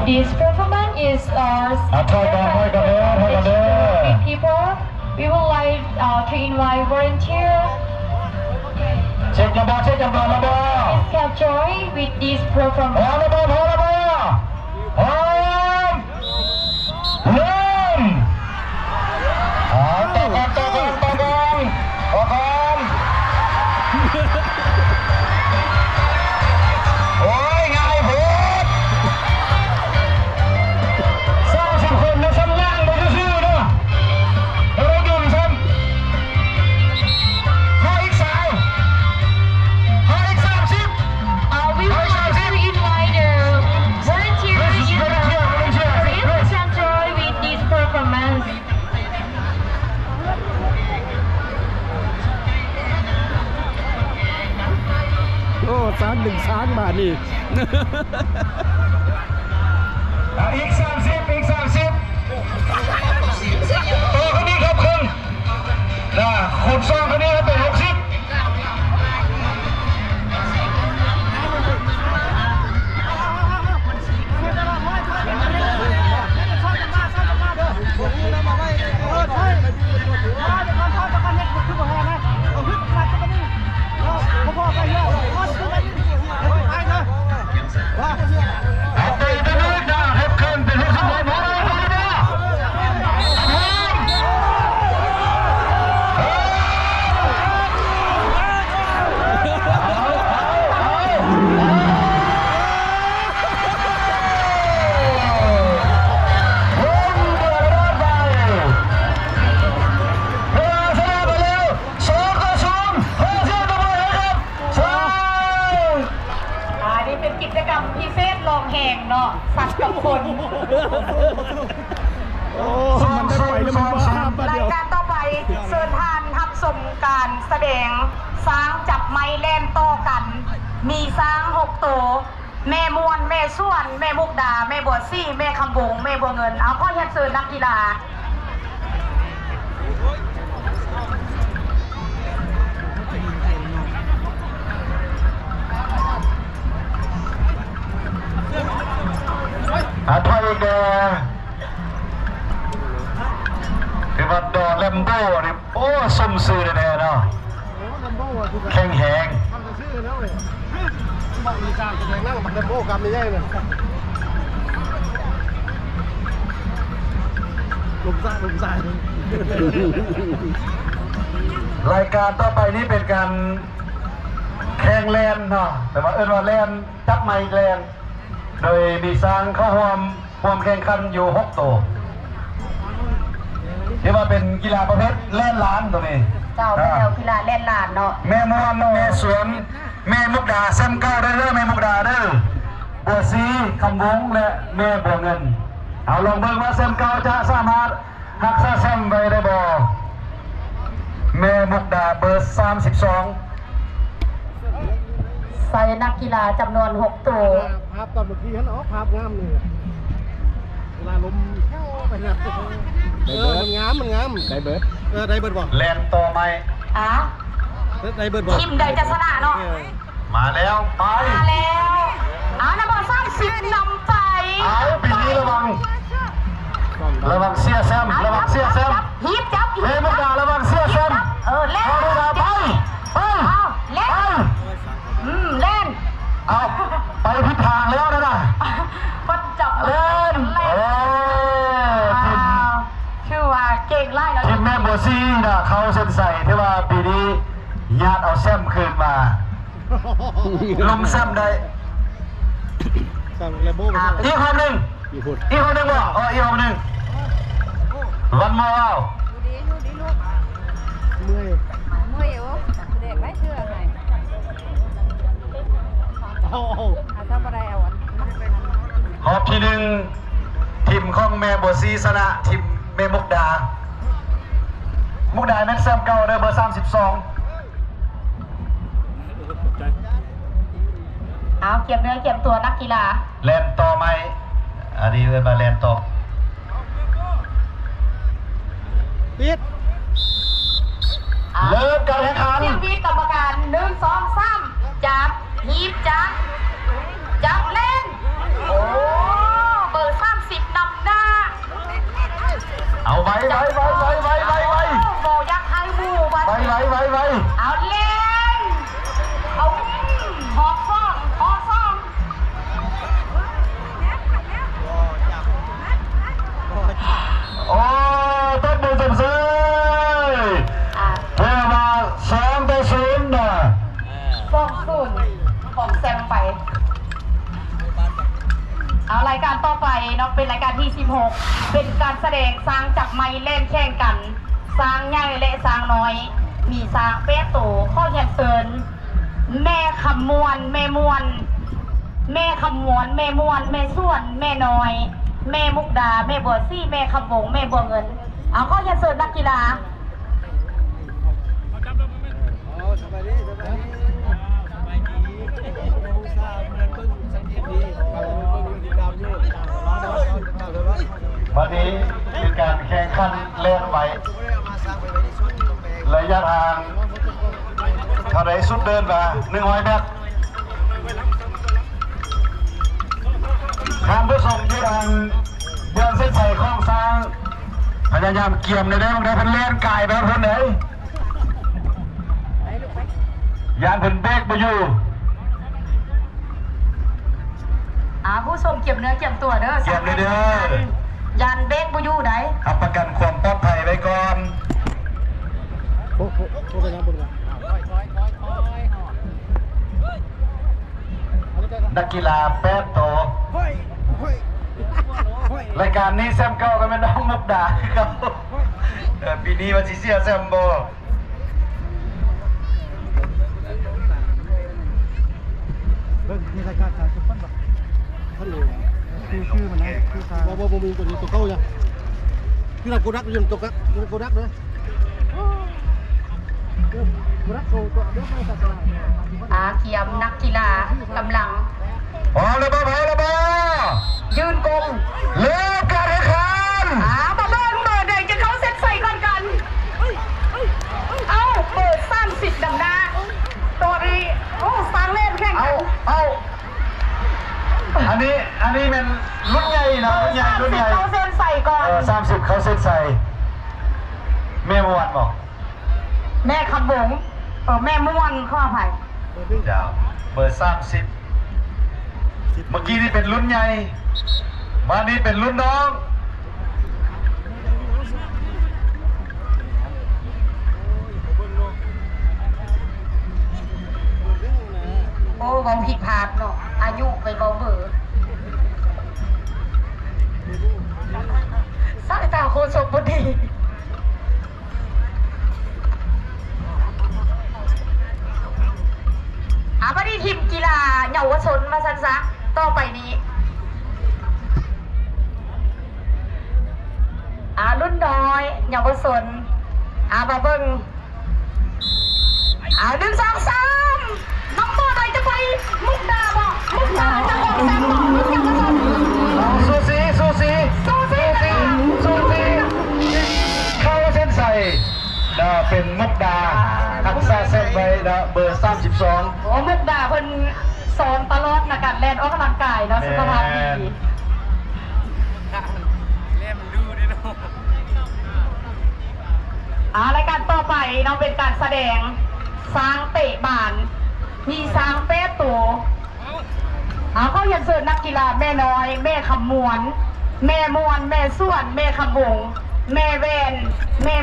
This performance is, uh, ອ່ະ ຖອຍກ່ອນ ຖອຍກ່ອນເດີ ຖອຍກ່ອນເດີ. Big people, we would like, uh, to invite volunteer. ເຊັກລະບໍ ເຊັກຈຳນວນລະບໍ. Please come join with this performance. ພ້ອມລະບໍ ພ້ອມລະບໍ ພ້ອມ ເລີ່ມ. ເອົາ ຕໍ່ກ່ອນ ຕໍ່ກ່ອນ ຕໍ່ກ່ອນ ຕໍ່ກ່ອນ. ໂອ້ຍ ງ່າຍໂພດ. ສາມສິບຄົນນະ ສ່ຳລ່າງໄປຊື່ໆເນາະ ບໍ່ໄດ້ດຶງຊ້ຳ. ຂໍອີກສາຍ ຂໍອີກສາມສິບ. Uh, we would like to invite the volunteer in the Korean Central with this performance. ໂອ້ ຊ້າງດຶງຊ້າງບາດນີ້. ອ່ະ ອີກສາມສິບ ອີກສາມສິບ. ໂຕຄົນນີ້ເກືອບເຄິ່ງນະ ຄົນສອງຄົນນີ້ເປັນຫົກສິບ. ອັນນີ້ເປັນກິດຈະກຳພິເສດລອງແຮງເນາະ ສັດກັບຄົນ. ໂອ້ ມັນໄດ້ໄປແລ້ວ ມັນບໍ່ຫ້າມບາດດຽວ. ລາຍການຕໍ່ໄປ ເຊີນທ່ານຮັບຊົມການສະແດງຊ້າງຈັບໄມ້ແລ່ນຕໍ່ກັນ ມີຊ້າງຫົກໂຕ ແມ່ມ່ວນ ແມ່ສວນ ແມ່ມຸກດາ ແມ່ບົວສີ ແມ່ຄຳວົງ ແມ່ບົວເງິນ. ເອົາ ຂໍຮຽນເຊີນນັກກິລາ. ອາ ຖອຍອີກແດ່ ຖືວ່າດອນແລມໂບນີ້ ໂອ້ ສົມຊື່ແທ້ໆເນາະ ແຂງແຮງ. ລາຍການຕໍ່ໄປນີ້ເປັນການແຂ່ງແລ່ນເນາະ ແຕ່ວ່າເອີ້ນວ່າແລ່ນຈັບໄມ້ແລ່ນ ໂດຍມີຊ້າງເຂົ້າຮ່ວມ ຮ່ວມແຂ່ງຂັນຢູ່ຫົກໂຕ ຖືວ່າເປັນກິລາປະເພດແລ່ນລານໂຕນີ້. ເຈົ້າ ແມ່ນແລ້ວ ກິລາແລ່ນລານເນາະ. ແມ່ມ່ວນ ແມ່ສວນ ແມ່ມຸກດາ ແຊ້ມເກົ່າເດີ ແມ່ມຸກດາເດີ ບົວສີ ຄຳວົງ ແລະ ແມ່ບົວເງິນ. ເອົາ ລອງເບິ່ງວ່າແຊ້ມເກົ່າຈະສາມາດຮັກສາແຊ້ມໄວ້ໄດ້ບໍ່? ແມ່ມຸກດາ ເບີສາມສິບສອງ. ໃສ່ນັກກິລາຈຳນວນຫົກໂຕ. ພາບຕອນເມື່ອກີ້ຫັ້ນອອກ ພາບງາມນີ້ ເວລາລົມແຜ່ວໄປນະ. ເອີ ມັນງາມ ມັນງາມ ໄດ້ເບີດ ເອີ ໄດ້ເບີດບໍ່? ແລ່ນຕໍ່ໄມ້ ອາ ໄດ້ເບີດບໍ່? ທີມໃດຈະຊະນະເນາະ. ເອີ ມາແລ້ວ ໄປ ມາແລ້ວ. ເອົາ ນຳເບີສາມສິບນຳໄປ. ເອົາ ປີນີ້ລະວັງ ລະວັງເສຍແຊ້ມ ລະວັງເສຍແຊ້ມ. ຮີບຈັບ ຮີບຈັບ ແມ່ມຸກດາ ລະວັງເສຍແຊ້ມ. ເອີ ແລ່ນ ແມ່ມຸກດາ ໄປ ໄປ ເອົາ ແລ່ນ ໄປ. ອືມ ແລ່ນ ເອົາ ໄປຜິດທາງແລ້ວນັ້ນນະ. ເພິ່ນຈັບ ແລ່ນ ແລ່ນ. ເອີ ທີມ ອ່າ ຖືວ່າເກັ່ງຫຼາຍແລ້ວ ທີມແມ່ບົວສີນະ ເຂົ້າເສັ້ນໄຊ ຖືວ່າປີນີ້ຍາດເອົາແຊ້ມຄືນມາ. ລົມຊ້ຳໄດ້ ຊ້ຳແລ້ວໂບ້ ອີກຮອບໜຶ່ງ ອີກຮອບໜຶ່ງບໍ່? ເອີ ອີກຮອບໜຶ່ງ. ວັນມໍ ເອົາ ເມື່ອຍ ເມື່ອຍ ໂອ້ ແດກໄວ້ເທື່ອໃຫ້ ເອົາ ເອົາ ຖ້າບໍ່ໄດ້ເອົາອັນ ຮອບທີໜຶ່ງ ທີມຂອງແມ່ບົວສີຊະນະທີມແມ່ມຸກດາ. ມຸກດາແມ່ນແຊ້ມເກົ່າເດີ ເບີສາມສິບສອງ. ເອົາ ກຽມເນື້ອກຽມຕົວນັກກິລາ ແລ່ນຕໍ່ໄມ້ ອັນນີ້ເອີ້ນວ່າແລ່ນຕໍ່. ປິດ ເລີ່ມການແຂ່ງຂັນ. ສຽງຫວີດກຳມະການ ໜຶ່ງ ສອງ ສາມ ຈັບ ຮີບຈັບ ຈັບ ແລ່ນ. ໂອ້ ສູນຂອງແຊມໄປ. ເອົາ ລາຍການຕໍ່ໄປເນາະ ເປັນລາຍການທີສິບຫົກ ເປັນການສະແດງຊ້າງຈັບໄມ້ແລ່ນແຂ່ງກັນ, ຊ້າງໃຫຍ່ ແລະ ຊ້າງນ້ອຍ ມີຊ້າງແປດໂຕ. ຂໍຮຽນເຊີນ ແມ່ຄຳມ່ວນ ແມ່ມ່ວນ ແມ່ຄຳມ່ວນ ແມ່ມ່ວນ ແມ່ສວນ ແມ່ນ້ອຍ ແມ່ມຸກດາ ແມ່ບົວສີ ແມ່ຄຳວົງ ແມ່ບົວເງິນ. ເອົາ ຂໍຮຽນເຊີນນັກກິລາ. ບາດນີ້ເປັນການແຂ່ງຂັນແລ່ນໄວ ໄລຍະທາງເທົ່າໃດ? ສຸດເດີນວ່າໜຶ່ງຮ້ອຍແມັດ. ທ່ານຜູ້ຊົມຢູ່ທາງບ່ອນເສັ້ນໄຊຂອງຊ້າງ ພະຍາຍາມກຽມແດ່ເດີ ເພິ່ນແລ່ນກາຍໄປພຸ້ນເດີ ຢ້ານເພິ່ນເບຣກບໍ່ຢູ່. ອ່າ ຜູ້ຊົມກຽມເນື້ອກຽມຕົວເດີ ກຽມເດີ ຢ້ານເບຣກບໍ່ຢູ່ໃດ໋. ຮັບປະກັນຄວາມປອດໄພໄວ້ກ່ອນ. ໂອ້ ໂອ້ ໂອ້ ໄປນຳ ໄປນຳ. ນັກກິລາແປດໂຕ. ລາຍການນີ້ແຊ້ມເກົ່າກໍແມ່ນນ້ອງມຸກດາຄືເກົ່າ. ເອີ ປີນີ້ວ່າຊິເສຍແຊ້ມບໍ່? ເບິ່ງ ມີລາຍການສາມສິບຄົນບໍ່? ຄັນນີ້ ຊື່ ຊື່ມັນນະ ຊື່ ບໍ່ ບໍ່ ບໍ່ມີຕົວນີ້ ຕົວເກົ່າຢູ່. ຢູ່ນຳໂກດັກ ຢູ່ນຳໂກດັກ ຢູ່ນຳໂກດັກເດີ. ອາ ກຽມນັກກິລາກຳລັງ ພ້ອມແລ້ວບໍ່? ພ້ອມແລ້ວບໍ່? ຢືນກົງ ເລີ່ມການແຂ່ງຂັນ. ອາ ມາເບິ່ງເບີໃດຈະເຂົ້າເສັ້ນໄຊກ່ອນກັນ. ເອົ້າ ເບີສາມສິບນຳໜ້າ ໂຕນີ້ ໂອ້ ຊ້າງແລ່ນແຂ່ງກັນ. ເອົ້າ ເອົ້າ ອັນນີ້ ອັນນີ້ແມ່ນລຸ້ນໃຫຍ່ນະ ລຸ້ນໃຫຍ່ ລຸ້ນໃຫຍ່ ສາມສິບເຂົ້າເສັ້ນໄຊກ່ອນ. ເອີ ສາມສິບເຂົ້າເສັ້ນໄຊ. ແມ່ມ່ວນບໍ່? ແມ່ຄຳວົງ ເອີ ແມ່ມ່ວນ ຂໍອະໄພ. ເຈົ້າ ເບີສາມສິບ ເມື່ອກີ້ນີ້ເປັນລຸ້ນໃຫຍ່ ບາດນີ້ເປັນລຸ້ນນ້ອງ. ໂອ້ ເວົ້າຜິດພາດເນາະ ອາຍຸໄປເວົ້າເບີ ສາຍຕາໂຄສົກບໍ່ດີ. ອາ ບັດນີ້ທີມກິລາເຍົາວະຊົນວ່າຊັ້ນຊະ ຕໍ່ໄປນີ້ ອາ ລຸ້ນນ້ອຍເຍົາວະຊົນ ອາ ມາເບິ່ງ ອາ ໜຶ່ງ ສອງ ສາມ ນ້ອງໂຕໃດຈະໄປ? ມຸກດາບໍ່? ມຸກດາຈະຂອງແຊມບໍ່? ເຍົາວະຊົນ ສູສີ ສູສີ ສູສີ ສູສີ ເຂົ້າເສັ້ນໄຊ ເປັນມຸກດາຮັກສາແຊມໄວ້ ເບີສາມສິບສອງ. ໂອ້ ມຸກດາເພິ່ນຊ້ອມຕະຫຼອດນະ ການແລ່ນອອກກຳລັງກາຍເນາະ ສຸຂະພາບດີ. ອາ ລາຍການຕໍ່ໄປເນາະ ເປັນການສະແດງຊ້າງເຕະບານ ມີຊ້າງແປດໂຕ. ອາ ຂໍຮຽນເຊີນນັກກິລາ ແມ່ນ້ອຍ ແມ່ຄຳມ່ວນ ແມ່ມ່ວນ ແມ່ສວນ ແມ່ຄຳວົງ ແມ່ແວ່ນ ແມ່